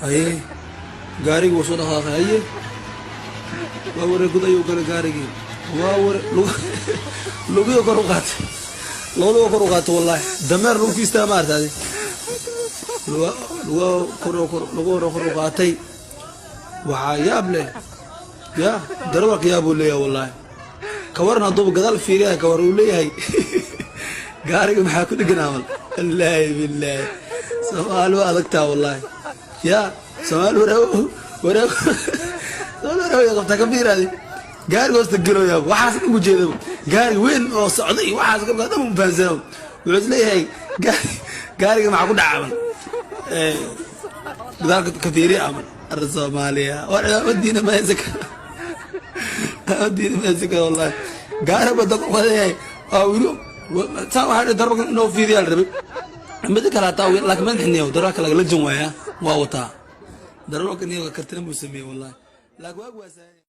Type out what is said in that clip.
Haye, gaarigii wuu soo dhaqaaqay. Haye, waa wareeg, gud ayuu galay gaarigii. Waa ware, lugiyo kor u qaatay, labadaba kor u qaatay. Wallahi, dameer lagu ku istaa maartaade, luga kor kor, lugu hore kor u qaatay. Waxaa yaab leh ya darawalka, yaabuu leeyahay. Wallahi, kawaran hadduuba gadaal fiiriya, kawar uu leeyahay, gaariga maxaa ku dhegan amal? Wallaahi bilaahi, Soomaali waa adagtaa. Wallahi ya Soomaali wareeg wareeg, Soomaali wareeg qabtaa. Ka fiiraade, gaariga hoosta gelooya, waxaas dhan ku jeeda, gaari weyn oo socda iyo waxaas ka dhan u fahansano. Wuxuu is leeyahay, gaariga maxaa ku dhaca amal? Gadaalka ka fiiriya amal. Arrin Soomaaliya waa ciidamadiina ma haysan kara, ciidamadiina ma haysan kara. Wallahi, gaari ba dad leeyahay waa wili saa waxaa darbalka inoo fiiriyaa la rabay. Mida kale hataa, laakiin madaxniyo darbalka lagala jan waaya, waa wataa darbalka niyo kartina buu sameeyey. Wallahi, laakiin waag waa.